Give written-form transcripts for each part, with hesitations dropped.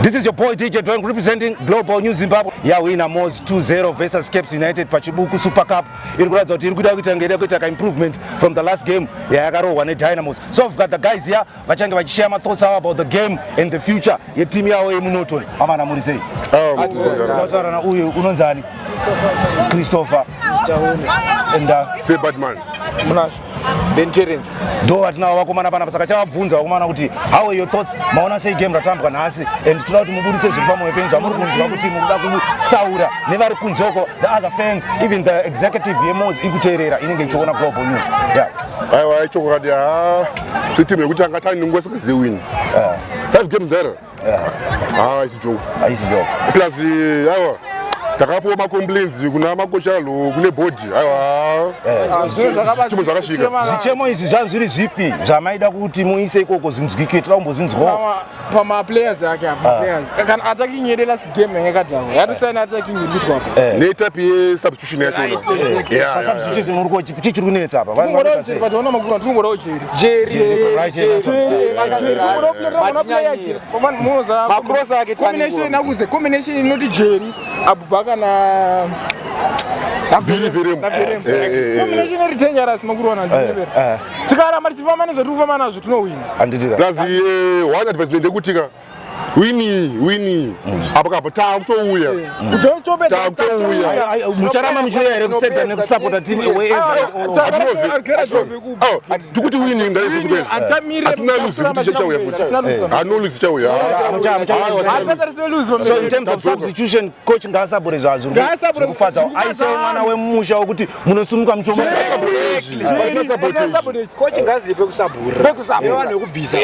This is your boy DJ Dwayne representing Global News Zimbabwe. Yawina MWOS 2-0 versus Caps United paChibuku Super Cup. Iri kuratidza kuti iri kuda kuita ngede kuita ka improvement from the last game yayakarohwa neDynamos. So we've got the guys here vachange vachishare ma thoughts avo about the game and the future yeteam yavo yemuNorton. Amana, muri sei? Tautaura na uyu unonzani? Christopher. And Say Badman. Munash Ben Terence. Ndo vatinavo vakomana panapa. Saka chavabvunza vakomana kuti how are your thoughts, maona sei game ratambwa nhasi, and toda kuti mubudise zviri pamwoyo penyu, zvamuri kunzwa kuti mukuda kutaura nevari kunzoko, the other fans, even the executive yeMWOS iri kuteerera, inenge ichiona Global News, yeah. Aiwa, ichokwadi. Ha, setimu yekuti anga tani singaziwini five games there, ha, isi joke. Haisi joke. Plus, aiwa, takapiwa macomplaints kuna makochalo, kune bhodhi. Aiwa, chimo zvakasvika. Zvichemo izvi zvangu zviri zvipi zvamaida kuti muise ikoko zvinzwike? Toda kumbozinzwawo. Pamaplayers ake apa, players kana attacking yedu last game yange yakadhakwa, yatosaina attacking iri kuitwa apa. Netype yesubstitution yachona. Pasubstitution muri ko chii chiri kunetsa apa? Tikungodawo Jerry, but ona makuru, tikungodawo Jerry. Jerry, right here. Macross ake. Combination nakuze combination inoti Jerry, Abubakar na Billy Verem. Na Verem. Combination iri dangerous, makuruwana. Tikaramba tichifamba nezvatiri kufamba nazvo, tinowina. Handitika? Plus, one advice ndekuti ka wini wini apa kapa taakutouya. Taakutouya. Mucharamba muchiuya here kustadium nekusapota team wherever all over? Oh, tikuti wini ndaisusu kwezi asina luzi kuti chauya futi, hano luzi chauya. So in terms of substitution, coach ngaasabure zvazvo Ngaasabure. kufadza, aisewo mwana wemusha wekuti munosumuka muchioma. Coach ngazive kusabhurira nevanhu vekubvisa.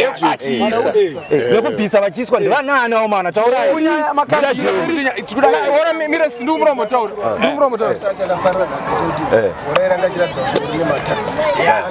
Vekubvisa vachiiswa ndivanani avo mana? Taurai. Mire, ndikumurombotaura, ndikumurombotaura. Chakafanira nhasi ndechekuti uraira ndachiratidza kuti uri nematactics. Yeah,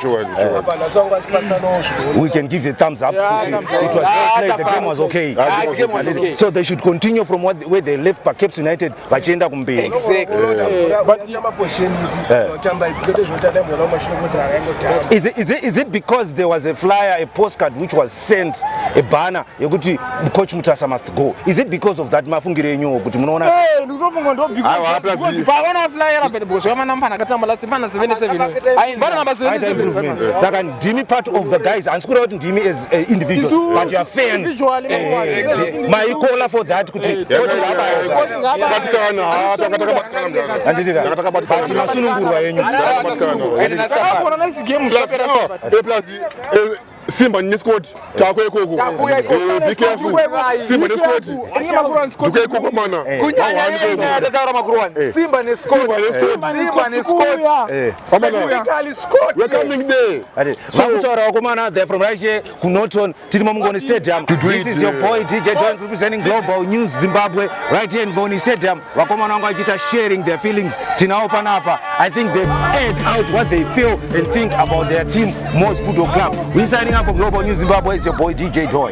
chokwadi, chokwadi. Panhasi wangu achipasanawo zvino. We can give a thumbs up Yeah, kuti thumbs up. it was well played, the game was okay. Ah, the game was okay. So they should continue from where they left paCaps United vachienda kumberi. But position ipi unotamba ipi, kwete zvinotanda mwana wamashure kuti akaingotamba. Is it because there was a flyer, a postcard which was sent, a banner yekuti Coach Mutasa must go? Is it because of that, mafungiro enyuwo kuti munoona? Ndikutofunga ndo. Aiwa, plus Pavana flyer apa, because vamana mfana akatamba last mfana 77, mfana namba Aita 77. improvement. Saka ndimi part of the guys, handisi kureva kuti ndimi as individual, but you are fans. Individually, Maikola for that kuti coach ngaabaya. Batikana, ha, tanga takabatikana. Handitika? Tanga takabatikana. But masunungurwa yenyu. Takagona nice game zvapera. Plus, Simba nesquad tako ikoko. Takuya ikoko. Be careful, Simba nesquad duka ikoko mana. Kunyanya tataura makuruwani, Simba nescott. Simba nesquad. Simba nescott. Amana. Specifically Scott. We're coming there. Ati, vakutaura vakomana, they're from right here kuNorton, tirimo muNgoni Stadium. To do This it, is your boy DJ John representing Global News Zimbabwe right here in Ngoni Stadium. Vakomana vangu vachiita sharing their feelings tinawo panapa. I think they've aired out what they feel and think about their team, MWOS Football Club. We signing up for Global News Zimbabwe. It's your boy DJ Joy.